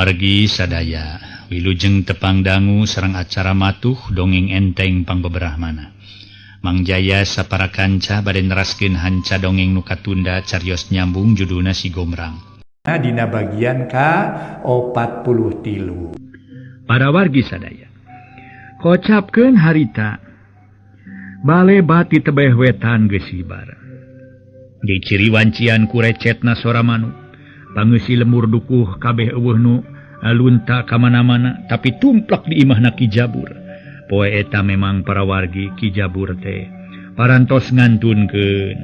Para wargi sadaya, wilujeng tepang dangu sareng acara matuh dongeng enteng pangbeberahmana. Mang Jaya sapara kanca bade neraskeun hanca dongeng nu katunda, carios nyambung, judulna Si Gomrang. Dina bagian ka 43. Para wargi sadaya, kocapkeun harita bale bati tebeh wetan geus hibar. Diciri wancian ku recetna sora manuk. Pangeusi lembur dukuh kabeh euweuh nu lunta ka mana-mana, tapi tumplak di imahna Ki Jabur. Poe eta memang, para wargi, Ki Jabur teh parantos ngantunkeun.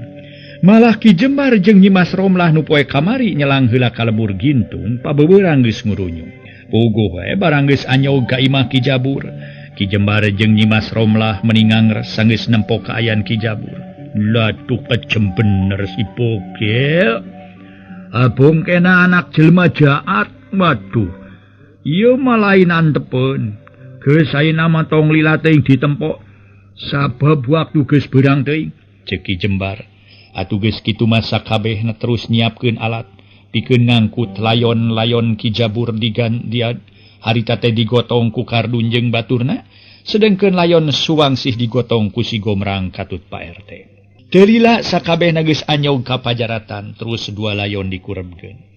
Malah Ki Jembar jeung Nyimas Romlah nu poe kamari nyelang heula ka lembur Gintung, pabeberang geus ngurunyung. Puguh we barang geus anyog ka imah Ki Jabur. Ki Jembar jeung Nyimas Romlah meni ngangres sanggeus nempo kaayaan Ki Jabur. Latuh, kejem bener si bogel. Abong kena anak jelma jaat. Waduh. Ieu mah lain antepeun. Geus, ayeuna mah tong lila teuing ditempok. Sabab waktu geus beurang teuing, ceuk Ki Jembar. Atuh geus kitu mah sakabehna terus nyiapkeun alat pikeun ngangkut layon-layon Ki Jabur digan dia harita teh digotong ku Kardun jeung baturna, sedengkeun layon Suwangsih digotong ku si Gomrang katut Pak RT. Teu lila sakabehna geus anyog ka pajaratan, terus dua layon dikurebkeun.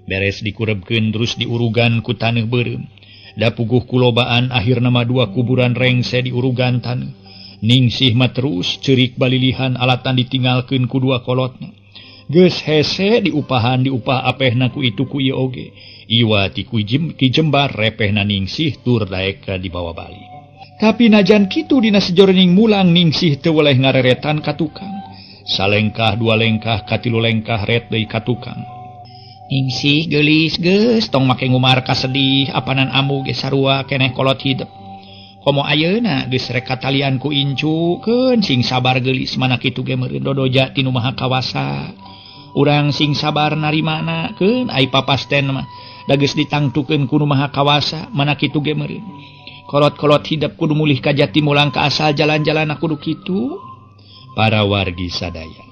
Beres dikurebkeun, terus diurugan ku taneuh beureum. Da puguh kulobaan, akhirna mah dua kuburan rengse diurugan taneuh. Ningsih mah terus ceurik balilihan, alatan ditinggalkeun ku dua kolotna. Geus hese diupahan, diupah apehna ku itu ku ieu oge. Iwa ti ku Ki Jembar, repehna Ningsih tur daek dibawa balik. Tapi najan kitu, dina sejoroning mulang Ningsih teu weleh ngareretan ka tukang. Salengkah, dua lengkah, katilu lengkah, ret deui ka tukang. Ningsih geulis, geus tong make ngumar kasedih, apanan ambu ge sarua keneh kolot hidep. Komo ayeuna geus rek katalian ku incu, keun sing sabar geulis, mana kitu ge meureun dodoja ti Nu Maha Kawasa. Urang sing sabar narimana, keun ai papasten mah da geus ditangtukeun ku Nu Maha Kawasa, mana kitu ge meureun. Kolot-kolot hidep kudu mulih ka jati, mulang ka asal, jalan-jalan kudu kitu. Para wargi sadaya,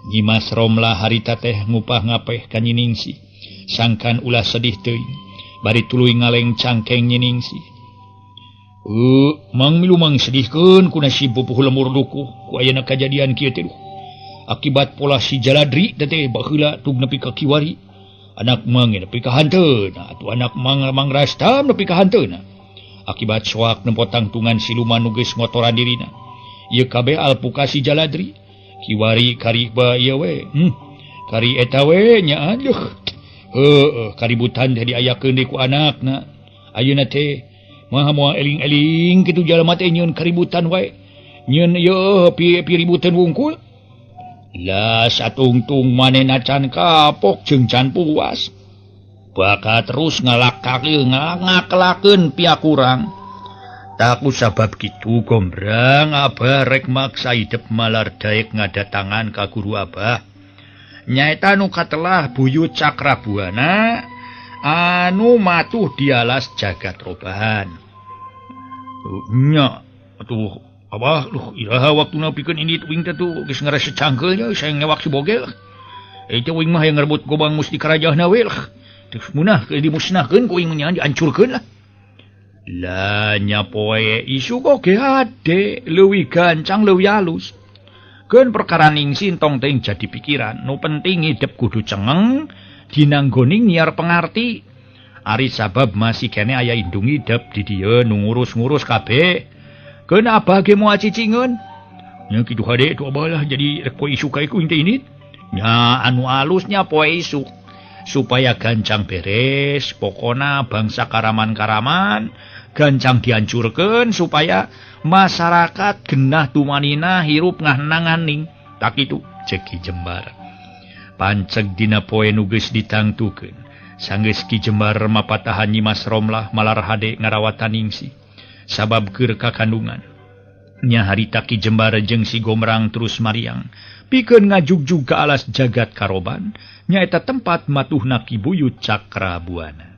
Nyimas Romlah harita teh ngupah ngapeh ka Nyi Ningsih sangkan ulah sedih teuing, bari tuluy ngaleng cangkeng Nyi Ningsih. Mang milu mang sedihkeun ku nasib pupuh lemur dukuh ku ayeuna kajadian kieu teh, duh. Akibat pola si Jaladri teh teh baheula tug nepi ka kiwari. Anak mang nepi ka hanteuna atuh, anak mang Mang Rastam nepi ka hanteuna. Akibat soak nempo tangtungan siluman nu geus ngotoran dirina. Ieu kabeh alpuka si Jaladri. Kiwari kari ba ieu we. Kari eta we nya, aduh. Heueuh, kaributan teh diayakeun deui ku anakna. Ayeuna teh maha moal eling-eling kitu jalma teh, nyieun kaributan wae. Nyieun ieu pi piributeun wungkul. Lah, satungtung manehna can kapok jeung can puas. Bakal terus ngalakakeun, ngakelakeun pihak urang. Tak sabab kitu, Gombrang, Abah rek maksa hidep malar daek ngadatangan ka guru Abah. Nyaeta nu katelah Buyut Cakrabuana anu matuh di alas jagat robahan. Nya atuh Abah, duh, iraha waktuna pikeun indit? Uing teh tuh geus ngarasa cangkeul nya, saya ngewak si bogel. Eh, teh uing mah hayang ngerebut gobang mustika rajahna we lah. Terus munah dimusnahkeun ku uing nya, dihancurkeun lah. Lah nya, poe isuk oge hade leuwih gancang, leuwih halus. Keun perkara Ningsih tong teuing jadi pikiran. Nu penting hidep kudu cengeng dinanggoning nyiar pengarti. Ari sabab masih kene aya indung hidep di dieu nu ngurus-ngurus kabeh. Keun Abah ge moal cicingeun. Nya kitu hade tu, Abah lah, jadi rek poe isuk kae ku teh ini. Nya, anu alusnya poe isuk supaya gancang beres, pokona bangsa karaman-karaman gancang dihancurkeun supaya masyarakat genah tumanina hirup ngahenanganing. Tak itu, cek Ki Jembar. Panceg dina poe nu geus ditangtukeun, sanggeus Ki Jembar mapatahan Nyimas Romlah malar hade ngarawatan Ningsih sabab keur kakandungan. Nya harita Ki Jembar jeung si Gomrang terus mariang pikeun ngajugjug ka alas jagat Karoban, nyaeta tempat matuhna Ki Buyut Cakrabuana.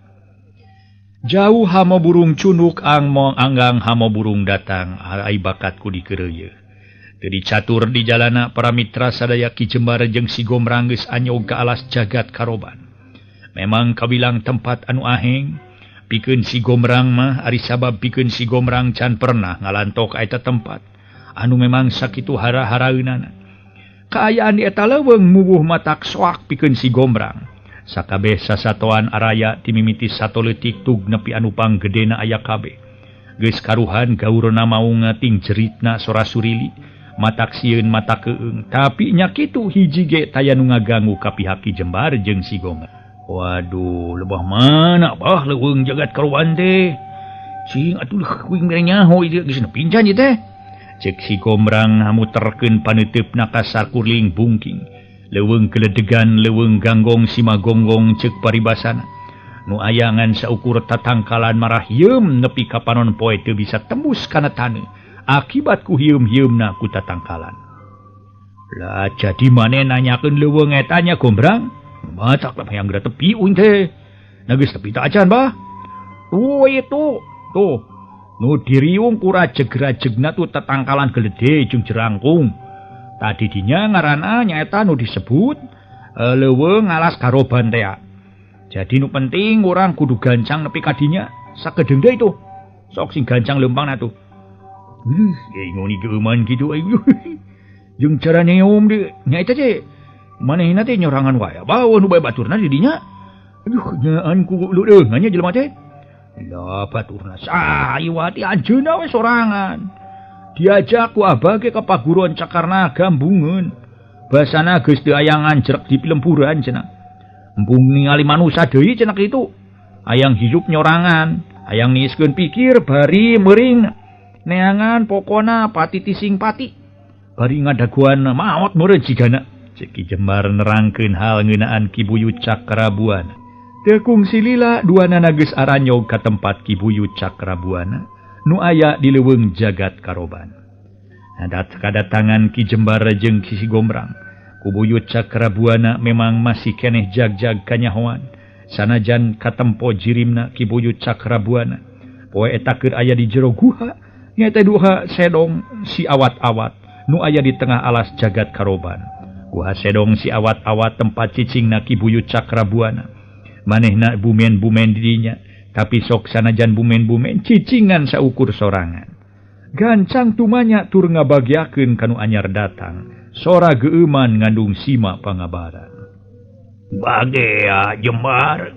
Jauh hamo burung cunuk angmong anggang hamo burung datang ai bakat ku dikeureuyeun. Teu dicatur di jalana, para mitra sadaya, Ki Jembar jeung si Gomrang geus anyog ka alas jagat Karoban. Memang kabilang tempat anu aheng. Pikeun si Gomrang mah ari sabab pikeun si Gomrang can pernah ngalantok ka eta tempat anu memang sakitu hara-haraeunana. Kaayaan di eta leuweung mubuh matak soak pikeun si Gomrang. Sakabeh sasatoan araya timimiti satoleutik tug nepi anu panggedena aya kabeh. Geus karuhan gaurna maung ting jeritna sora surili, matak sieun mata keung, tapi nya kitu hiji ge taya nu ngagangu ka pihak Ki Jembar jeung si Gomrang. Waduh, lebah mana bah leuweung jagat karuan teh. Cing atuh kuing mere nyaho ieu geus pincan ieu teh. Cek si Gomrang hamuterkeun paneuteup ka sakurling bungking. Leuweung keledegan, leuweung ganggong simagonggong cek paribasana. Nu aya ngan saukur tatangkalan marah hieum nepi ka panon poe teu bisa tembus kana taneuh akibat ku hieum-hieumna ku tatangkalan. Lah jadi maneh nanyakeun leuweung eta nya Gombrang? Matak lah yang geura tepi uing teh. Nah geus tepi tak acan bah. Tuh itu, tuh. Nu diriung ku rajeg-rajegna tuh tatangkalan gelede jeung jerangkung. Tadi dinya ngaranna nyaeta nu disebut leuweung alas karoban tea. Jadi nu penting urang kudu gancang nepi ka dinya sakedeung deui tuh. Sok sing gancang leumpang atuh. Ngoni geuman kitu aing. Jeung cara neum di nyaeta teh manehna teh nyorangan wae. Bawa nu bae baturna di dinya. Aduh, nyaan ku leudeung nya jelema teh. Lah baturna saiwati anjeunna we sorangan. Diajak ku abah ge ka paguruan Cakarna gambungeun. Basana geus teu aya nganjrek di pilemburan cenah. Embung ningali manusa deui cenah kitu. Hayang hirup nyorangan, hayang niiskeun pikir bari meuring neangan pokona pati tising pati. Bari ngadaguan maot meureun jigana. Cek Ki Jembar nerangkeun hal ngeunaan Ki Buyut Cakrabuana. Teu kungsi lila duanana geus aranyog ka tempat Ki Buyut Cakrabuana nu aya di leuweung jagat karoban. Adat kadatangan Ki Jembar jeung Ki Si Gombrang. Ku Buyut Cakrabuana memang masih keneh jag-jag kanyahoan. Sanajan katempo jirimna Ki Buyut Cakrabuana. Poe eta keur aya di jero guha, nyaeta duha sedong si awat-awat nu aya di tengah alas jagat karoban. Guha sedong si awat-awat tempat cicingna Ki Buyut Cakrabuana. Manehna bumen-bumen didinya, tapi sok sanajan bumen-bumen cicingan saukur sorangan. Gancang tumanya tur ngabagiakeun kanu anyar datang. Sora geueuman ngandung sima pangabaran. Bagea Jembar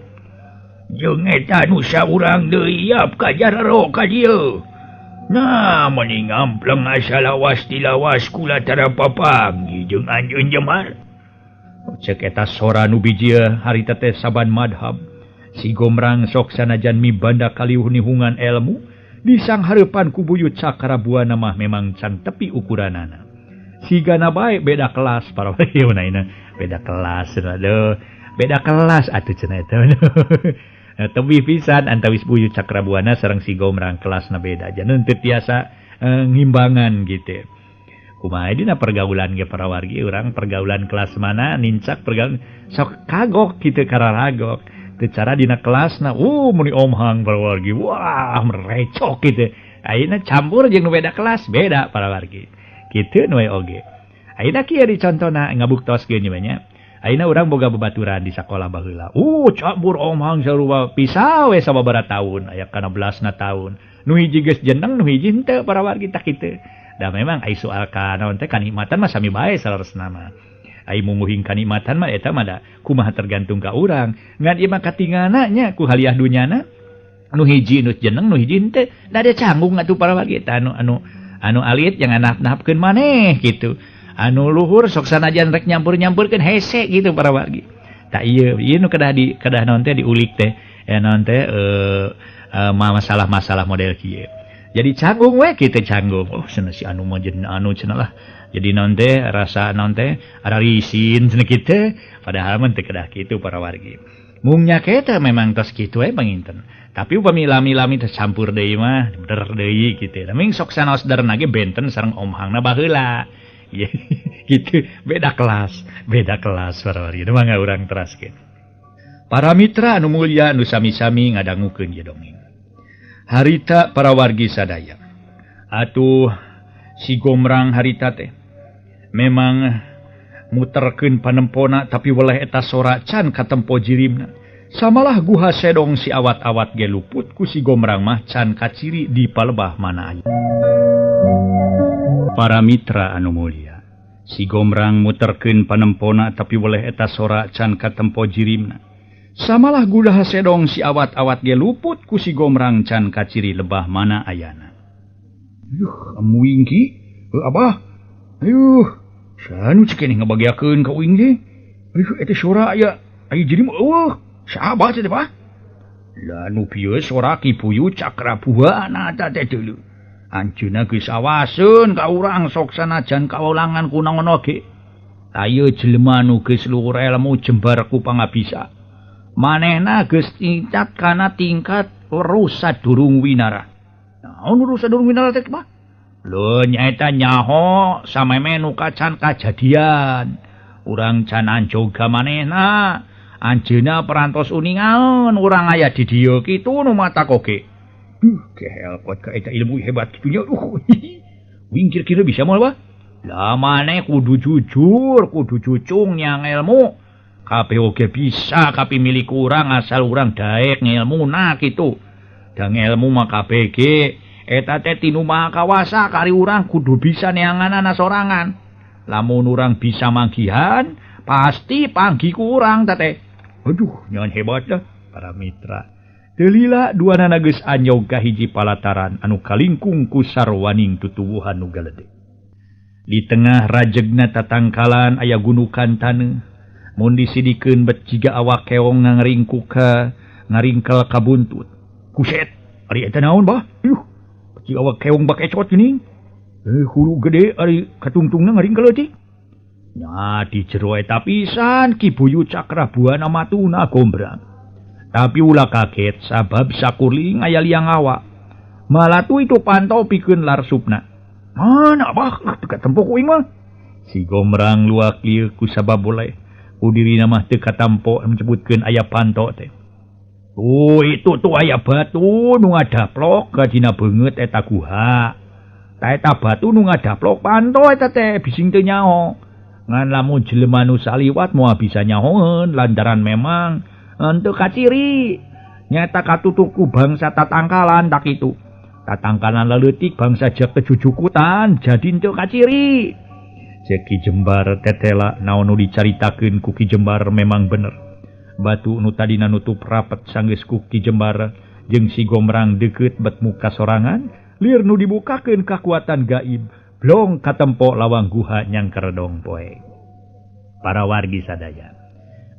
jeung eta nu saurang deui yap ka jararo ka dieu. Nah, meni ngampleng asa lawas tilawas kula tara papanggih jeung anjeun Jembar. Cek eta sora nu bijieun harita teh saban madhab. Si Gomrang sok sanajan mibanda kaliuh nihungan ilmu disang hareupan ku Buyut Cakrabuana mah memang can tepi ukuranana. Sigana bae beda kelas para beda kelas aduh beda kelas atuh cenah eta. Tebih pisan antawis Buyut Cakrabuana sareng si Gomrang kelasna beda. Janten teu tiasa ngimbangan gitu. Kumaha dina pergaulan ge para wargi urang pergaulan kelas mana nincak pergaulan sok kagok kitu kararagok. Teu cara dina kelasna meni omhang para wargi wah merecok kitu. Ayeuna campur jeung nu beda kelas beda para wargi. Kitu nu we oge. Ayeuna kieu dicontona ngabuktoskeun ieu nya. Ayeuna urang boga babaturan di sakola baheula. Campur omhang sarua pisah we sababaraha taun aya kana belasna taun. Nu hiji geus jeneng nu hiji henteu para wargi tah kitu. Da memang ai soal ka naon teh kanikmatan mah sami bae saleresna mah. Ai munguhing kanikmatan mah eta mah da kumaha tergantung ka urang. Ngan ieu mah katinggalna nya ku haliah dunyana nu hiji nu jeneng nu hiji henteu. Da dia canggung atuh para wargi tah anu alit yang nahap-nahapkeun maneh kitu. Anu luhur sok sanajan rek nyampur-nyampurkeun hese gitu para wargi. Tak ieu ieu nu kedah di kedah naon teh diulik teh naon teh masalah-masalah model kieu. Jadi canggung we kitu canggung. Oh cenah si anu mah jeung anu cenah lah. Jadi naon teh rasa naon teh ararisin cenah kitu. Padahal mah teu kedah kitu para wargi. Mung nya eta memang tos kitu we panginten. Tapi upami lami-lami teh campur deui mah bener deui kitu. Naming sok sanaos darna ge benten sareng omhangna baheula. Gitu beda kelas para wargi. Mangga urang teraskeun. Para mitra anu mulia anu sami-sami ngadangukeun ieu dongeng. Harita para wargi sadaya. Atuh si Gomrang harita teh memang muterkeun panempona tapi weleh eta sora can katempo jirimna. Samalah guha sedong si awat-awat ge luput ku si Gombrang mah can kaciri di palebah mana aya. Para mitra anu mulia, si Gombrang muterkeun panempona tapi weleh eta sora can katempo jirimna. Samalah guha sedong si awat-awat ge luput ku si Gombrang can kaciri lebah mana ayana. Yuh, amuing ki, abah. Ayuh, sanu cek keneh ngabagiakeun ka uing teh. Ayuh, eta sora aya, aya jirim eueuh. Sahabat teh Pak. Lah nu pieu sora Ki Buyut Cakra Buana ta teh deuleu. Anjeunna geus awaseun ka urang sok sanajan kawulangan kunaon oge. Ayo jelema nu geus luhur elmu jembar ku pangabisa. Manehna geus tingkat kana tingkat weruh sadurung winara. Naon weruh sadurung winara teh Pak? Lho nyaeta nyaho sameme nu kacan kajadian. Urang can anjoga manehna. Anjeunna perantos uningaeun urang aya di dieu kitu nu matak oge. Duh, kehel kot ka eta ilmu hebat kitu nya. Wing kira-kira bisa moal bah? Lah maneh kudu jujur, kudu cucung nyang ilmu. Kabeh oge bisa kapimilik urang asal urang daek ngelmuna kitu. Da ngelmu mah kabeh ge eta teh tinu Maha Kawasa kari urang kudu bisa neanganana sorangan. Lamun urang bisa manggihan, pasti panggi ku urang teh. Aduh, nyahan hebat dah para mitra. Delila duanana geus anyog ka hiji palataran anu kalingkung ku sarwaning tutuwuhan nu galede. Di tengah rajegna tatangkalan aya gunukan taneuh. Mun disidikeun bet jiga awak keong ngaringkuka ngaringkel ka buntut. Kuset, ari eta naon bah? Yuh, jiga awak keong bak ecot geuning. Hulu gede ari katungtungna ngaringkel leutik. Nya di jero eta pisan Ki Buyut Cakra Buana matuna Gombrang. Tapi ulah kaget sabab sakuling aya liang awak. Malatu itu pantau pikeun larsupna. Mana bah teu katempo ku uing mah. Si Gombrang luak lieu ku sabab boleh. Ku dirina mah teu katampo menyebutkeun aya panto teh. Oh itu tuh aya batu nu ngadaplok ka dina beungeut eta guha. Ta eta batu nu ngadaplok panto eta teh bising teu nyaho. Ngan lamun jelema nu saliwat moal bisa nyahoeun lantaran memang henteu kaciri. Nyata katutup ku bangsa tatangkalan tak itu. Tatangkalan leutik bangsa jak kejujukutan jadi henteu kaciri. Cek Ki Jembar tetela naon nu dicaritakeun ku Ki Jembar memang bener. Batu nu tadina nutup rapet sanggeus ku Ki Jembar jeung si Gombrang deukeut bet muka sorangan, lir nu dibukakeun kakuatan gaib. Blong katempo lawang guha nyangkeredong poe. Para wargi sadaya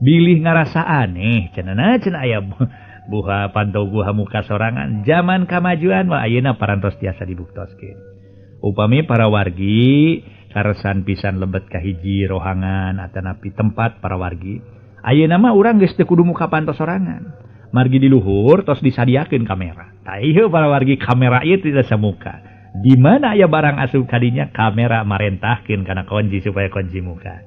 bilih ngarasa aneh cenah cenah aya buha pantau guha muka sorangan. Zaman kamajuan mah ayeuna parantos tiasa dibuktoskeun. Upami para wargi karesan pisan lebet ka hiji rohangan atanapi tempat para wargi, ayeuna mah urang geus teu kudu muka panto sorangan. Margi di luhur tos disadiakeun kamera. Tah ieu para wargi kamera ieu teu samuka. Di mana aya barang asup kadinya kamera marentahkeun kana kunci supaya kunci muka.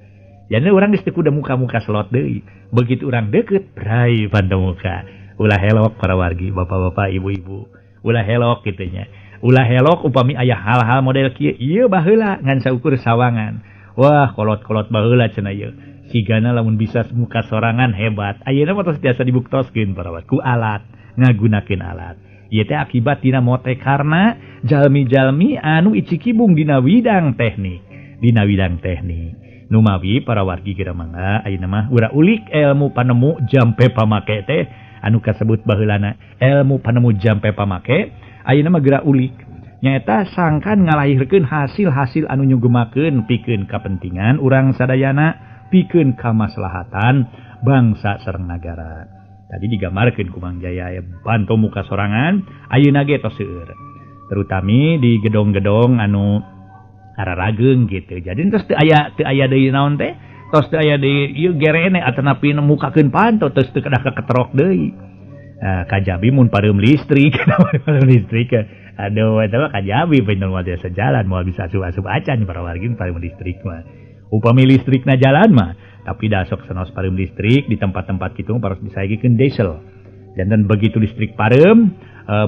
Jadi urang geus teu kudu muka-muka slot deui. Begitu urang deukeut brai panto muka. Ulah helok para wargi, bapak-bapak, ibu-ibu. Ulah helok kitu nya. Ulah helok upami aya hal-hal model kieu ieu baheula ngan saukur sawangan. Wah, kolot-kolot baheula cenah ieu. Sigana lamun bisa muka sorangan hebat. Ayeuna mah tos tiasa dibuktoskeun para wargi ku alat, ngagunakeun alat. Ieu teh akibat dina mote karena jalmi-jalmi anu icikibung dina widang teknik. Dina widang teknik. Numawi para wargi geura mangga ayeuna mah ura ulik ilmu panemu jampe pamake teh anu kasebut baheulana ilmu panemu jampe pamake ayeuna mah geura ulik. Nyaeta sangkan ngalahirkeun hasil-hasil anu nyugemakeun pikeun kapentingan urang sadayana, pikeun kamaslahatan bangsa sareng nagara. Tadi digambarkeun ku Mang Jaya aya banto muka sorangan ayeuna ge tos seueur. Terutami di gedong-gedong anu ararageung gitu. Jadi tos teu aya deui naon teh? Tos teu aya deui ieu gerene atanapi mukakeun panto tos teu kedah keketrok deui. Kajabi mun pareum listrik, pareum listrik. Aduh eta mah kajabi bener moal tiasa jalan, moal bisa asup-asup acan para wargi pareum listrik mah. Upami listrikna jalan mah, tapi da sok sanos pareum listrik di tempat-tempat kitu harus disaegikeun diesel. Janten begitu listrik pareum,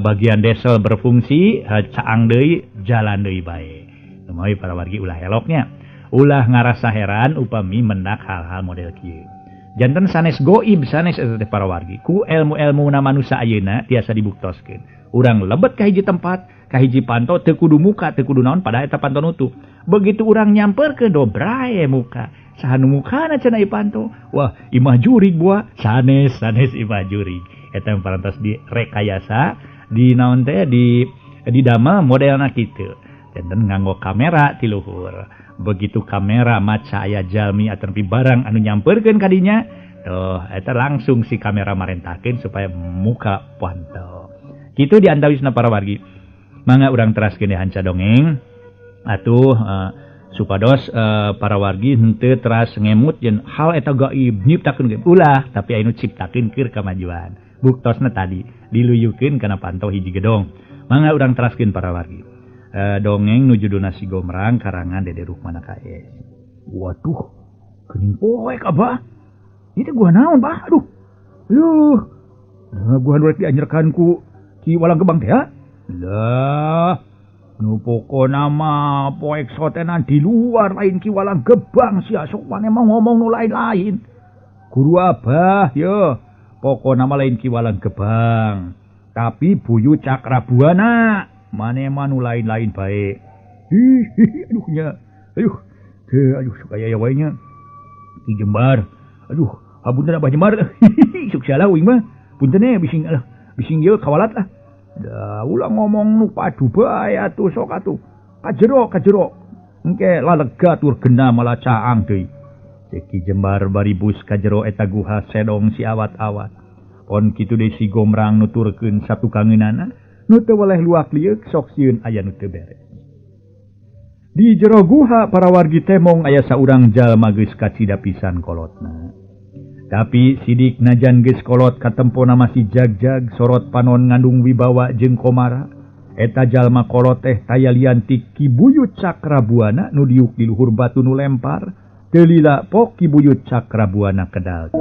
bagian diesel berfungsi, caang deui, jalan deui bae. Lumawi para wargi ulah heloknya. Ulah ngarasa heran upami mendak hal-hal model kieu. Janten sanes goib sanes eta teh para wargi. Ku ilmu-ilmu na manusia ayeuna tiasa dibuktoskeun. Urang lebet ka hiji tempat, ka hiji panto teu kudu muka, teu kudu naon padahal eta panto nutup. Begitu urang nyamperkeun dobrae muka. Saha nu mukana cenah ieu panto? Wah, imah jurig buah. Sanes sanes imah jurig. Eta parantos direkayasa di naon teh di damel modelna kitu. Janten nganggo kamera ti luhur. Begitu kamera maca aya jalmi ataupun barang anu nyamperkeun ka dinya, tuh eta langsung si kamera marentakeun supaya muka panto. Kitu di antawisna para wargi. Mangga urang teraskeun hanca dongeng. Atuh supados para wargi henteu teras ngemut yen hal eta gaib nyiptakeun gaib. Ulah, tapi anu ciptakeun keur kamajuan. Buktosna tadi diluyukeun kana panto hiji gedong. Mangga urang teraskeun para wargi. Dongeng nu judulna Si Gomrang karangan Dede Rukmana KS. Waduh, geuning poek abah. Ieu teh gua naon, bah? Aduh. Aduh. Nah, gua nu rek dianjerkan ku Ki Walang Gebang teh ya? Lah, nu pokona mah poek sotenan di luar lain Ki Walang Gebang sia sok maneh mah ngomong nu lain-lain. Guru abah ye, pokona mah lain Ki Walang Gebang, tapi Buyut Cakrabuana. Mane mah nu lain-lain bae. Ih, aduh nya. Aduh, teu aduh sok aya wae nya. Ki Jembar. Aduh, hapunten Abah Jembar. Sok salah uing mah. Punten e bising alah, bising ieu kawalat lah. Da ulah ngomong nu padu bae atuh sok atuh. Kajero, kajero. Engke lalega tur gena malah caang deui. Cek Ki Jembar bari bus kajero eta guha sedong si awat-awat. Pon kitu deui Si Gomrang nuturkeun satukangeunana. Nu teu weleh luak lieuk sok sieun aya nu teu beres. Di jero guha para wargi temong aya saurang jalma geus kacida pisan kolotna. Tapi sidik najan geus kolot katempona masih jag-jag sorot panon ngandung wibawa jeung komara. Eta jalma kolot teh taya lian ti Ki Buyut Cakrabuana nu diuk di luhur batu nu lempar. Teu lila pok Ki Buyut Cakrabuana kedal.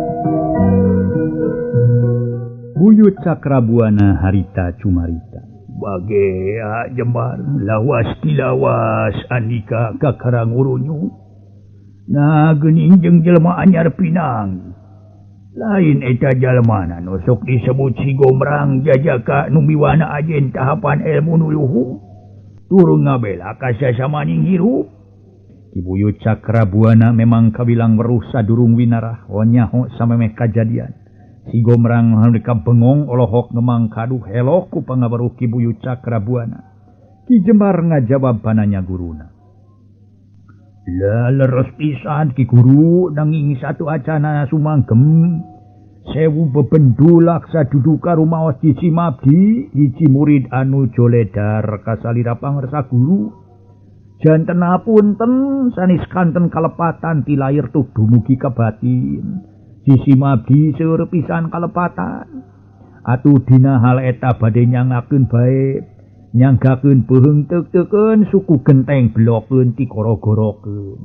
Buyut Cakrabuana harita cumarita. Bagea Jembar lawas tilawas andika ka Karangurunyu. Nah geuning jeung jelema anyar pinang. Lain eta jalmana nu sok disebut Si Gomrang jajaka nu miwana ajen tahapan ilmu nu luhur. Turun ngabela ka sasamaning hirup. Ki Buyut Cakrabuana memang kawilang weruh sadurung winarah nyaho samemeh kajadian. Si Gomrang mereka bengong olohok ngemang kaduh helok ku pangaweruh Ki Buyut Cakrabuana. Ki Jembar ngajawab pananya guruna. Lah leres pisan Ki Guru nanging satu acana sumangkem. Sewu bebendulak saduduka rumaos Ji Mabdi hiji murid anu joledar kasalira pangersa guru. Janten apunten sanes kanten kalepatan ti lair tuh dumugi ka batin. Sisi mabdi seueur pisan kalepatan. Atuh dina hal eta bade nyangakeun bae, nyanggakeun beuheung teuk-teukeun suku genteng blokeun tikoro-gorokeun.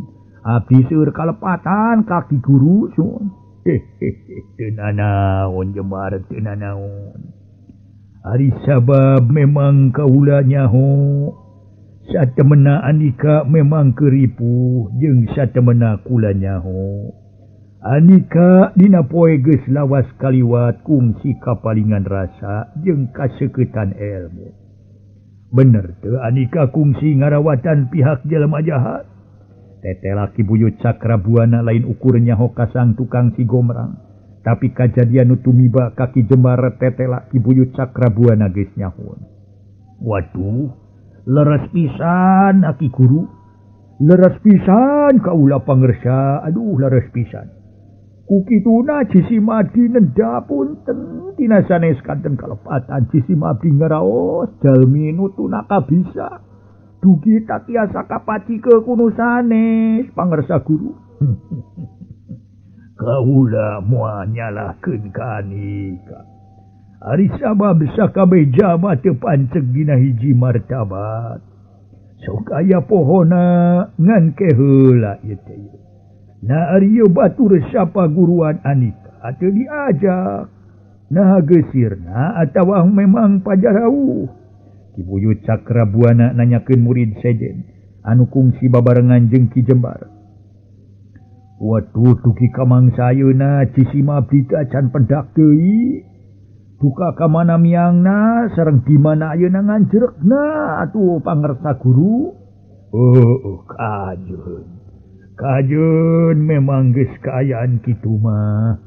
Abdi seueur kalepatan ka Ki Guru sun. Teu nanaon Jembar teu nanaon. Ari sabab memang kaula nyaho satemena andika memang keuripuh jeung satemena kula nyaho. Andika dina poe geus lawas kaliwat kungsi kapalingan rasa jeung kasekeutan ilmu. Bener teu andika kungsi ngarawatan pihak jelema jahat? Tetela Ki Buyut Cakrabuana lain ukur nyaho kasang tukang Si Gomrang. Tapi kajadian nu tumiba ka Ki Jembar tetela Ki Buyut Cakrabuana geus nyahoan. Waduh, leres pisan Aki Guru. Leres pisan kaula pangersa. Aduh, leres pisan. Kukituna Jisi Madi nenda punten tina sanes kanten kalepatan Jisi Madi ngaraos jalmi nu tunaka bisa dugi tatiasa kapacike kuno sanes pangersa guru. Kaula moal nyalahkeun ka anika. Ari sabab sakabeh jalma teu panceg dina hiji martabat. Sok aya pohona ngan ke heula ieu teh. Nah ari ieu batur sapa guruan anika teu diajak. Nah geusirna atawa memang pajarauh. Ki Buyut Cakrabuana nanyakeun murid sejen anu kungsi babarengan jeung Ki Jembar. Waduh dugi ka mangsa ayeuna Cisima abdi teh acan pendak deui. Duka ka mana miangna sareng di mana ayeuna nganjrekna atuh pangersa guru. Oh, kajeun. Kajeun memang geus kaayaan kitu mah.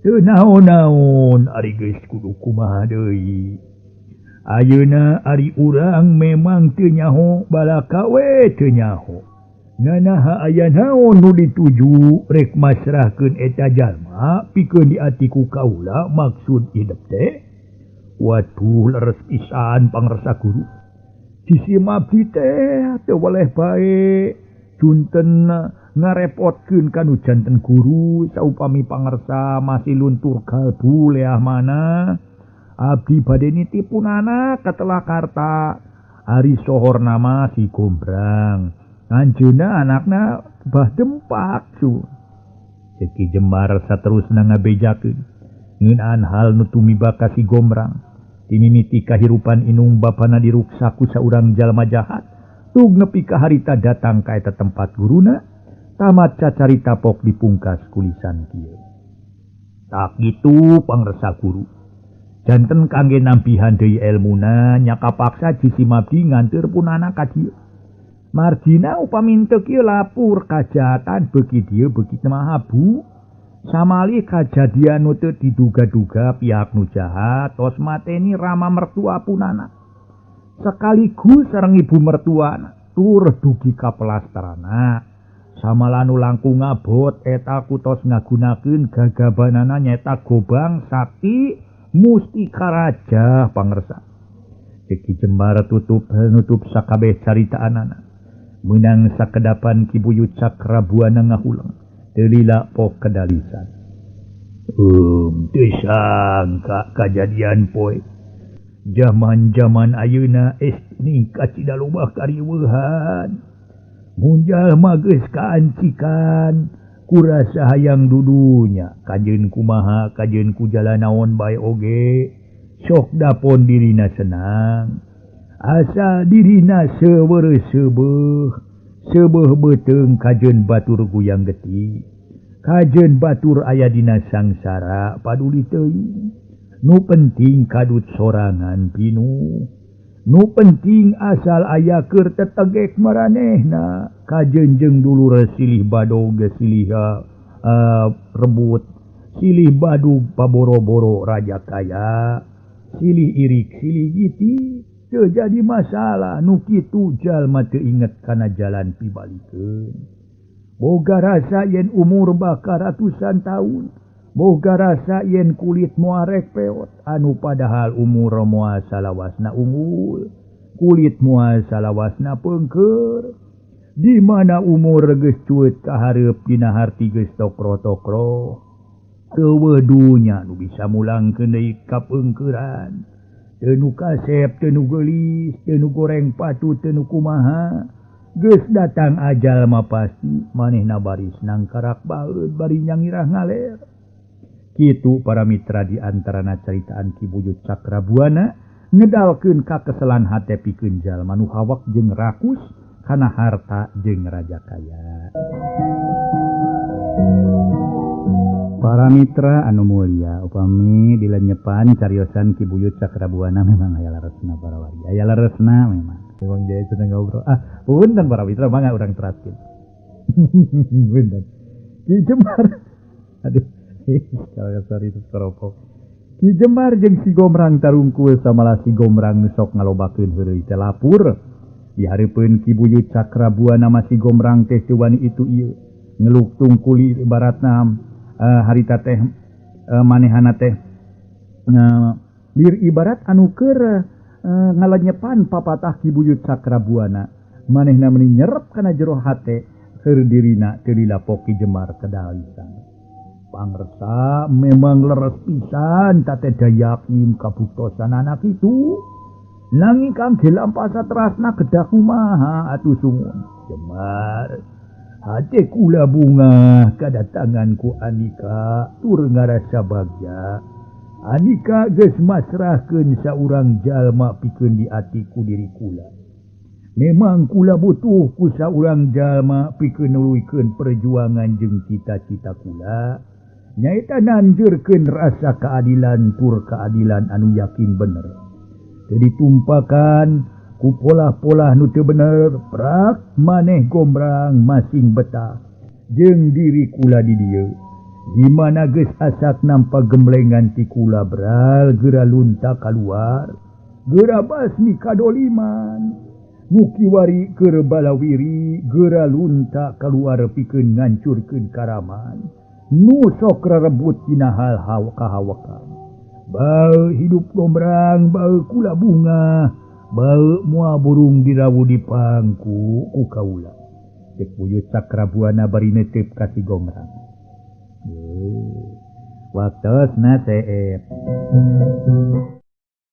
Teu naon-naon ari geus kudu kumaha deui. Ayeuna ari urang memang teu nyaho balaka we teu nyaho. Nganaha aya naon nu dituju rek masrahkeun eta jalma pikeun di atiku kaula maksud hidup teh. Waduh leres pisan pangersa guru. Sisi mabdi teh teu weleh bae junten ngarepotkeun ka nu janten guru saupami pangersa masih luntur kalbu leah mana. Abdi bade nitipunana ka Telakarta. Ari sohor nama si Gombrang. Anjeunna anakna bah dempak cu. Ceki Jembar saterusna ngabejakeun ngeunaan hal nu tumiba ka si Gombrang. Timimiti kahirupan inung bapana diruksa ku saurang jalma jahat. Tug nepi ka harita datang ka eta tempat guruna, tamat cacarita pok dipungkas kulisan kieu. Tak kitu pangersa guru. Janten kangge nampihan deui elmuna nya kapaksa Cisi Mabdi nganteur punana ka dieu. Marjina upami teu kieu lapur kajahatan beuki dieu beuki mahabu. Samali kajadian nu teu diduga-duga pihak nu jahat tos mateni rama mertua punana. Sekaligus sareng ibu mertuana tur dugi ka pelastrana. Samala nu langkung ngabot eta kutos ngagunakeun gagabanana nyaeta gobang sakti mustika raja pangersa. Ceki Jembar tutup nutup sakabeh caritaanana. Meunang sakedapan Ki Buyut Cakrabuana ngahuleng teu lila pok kedalisan. Teu sangka kajadian poe. Jaman-jaman ayeuna es ning kacida loba kariweuhan. Mun jalma geus kaancikan kurasa hayang dudunya kajeun kumaha kajeun ku jalan naon bae oge sok dapon dirina senang. Asa dirina seweureuh seubeuh seubeuh beuteung kajeun batur guyang getih kajeun batur aya dina sangsara paduli teuing. Nu penting kadut sorangan pinuh, nu penting asal aya keur tetegek maranehna kajeun jeung dulur silih badog silih rebut silih badug paboro-boro raja kaya silih irik silih giti. Teu jadi masalah nu kitu jalma teu inget kana jalan pibalikeun. Boga rasa yen umur bakal ratusan tahun, boga rasa yen kulit moal rek peot anu padahal umur moal salawasna unggul, kulit moal salawasna peungkeur. Di mana umur geus cueut ka hareup dina harti geus tokro-tokro. Teu dunya nu bisa mulangkeun deui ka peungkeuran. Teu nu kasep, teu nu geulis, teu nu goreng patut, teu nu kumaha. Geus datang ajal mah pasti manehna baris nangkarak baeud bari nyangirah ngaler. Kitu para mitra di antarana caritaan Ki Buyut Cakrabuana ngedalkeun kakeselan hate pikeun jalma nu hawak jeung rakus kana harta jeung raja kaya. Para mitra anu mulia, upami dilenyepan cariosan Ki Buyut Cakrabuana memang aya leresna para wargi. Aya leresna memang. Memang jaya seneng ngobrol. Ah, punten para mitra mangga urang teraskeun. Punten. Ki Jembar. Aduh, kalau sorry itu keropok. Ki Jembar jeung si Gombrang tarungkul samalah si Gombrang nu sok ngalobakeun heureuy teh lapur. Dihareupeun Ki Buyut Cakrabuana mah si Gombrang teh teu wani itu ieu. Ngeluk tungkuli ibaratna harita teh manehana teh lir ibarat anu keur ngalenyepan papatah Ki Buyut Cakrabuana manehna meuni nyerep kana jero hate keur dirina teu dilapok Ki Jembar kedalisan. Pangersa memang leres pisan tate dayakin kabuktosan anak itu. Nanging kang dilampasa terasna gedah kumaha atuh sungun. Jembar hate kula bunga kadatanganku Anika tur ngarasa bagja. Anika geus masrahkeun saurang jalma pikeun di atiku diri kula. Memang kula butuh ku saurang jalma pikeun nuluykeun perjuangan jeung cita-cita kula. Nyaeta nanjeurkeun rasa keadilan tur keadilan anu yakin bener. Teu ditumpakan ku polah-polah nu teu bener, prak maneh gombrang masing betah jeung diri kula di dieu. Dimana geus asak nampa gemblengan ti kula bral geura lunta kaluar, geura basmi kadoliman. Nu kiwari keur balawiri geura lunta kaluar pikeun ngancurkeun karaman. Nu sok rerebut dina hal kahawakan. Bau hidup gombrang, bau kula bunga, bau moal burung dirawu di pangku ku kaula. Cek Buyut Cakrabuana bari neuteup ka si Gombrang. Waktosna seep.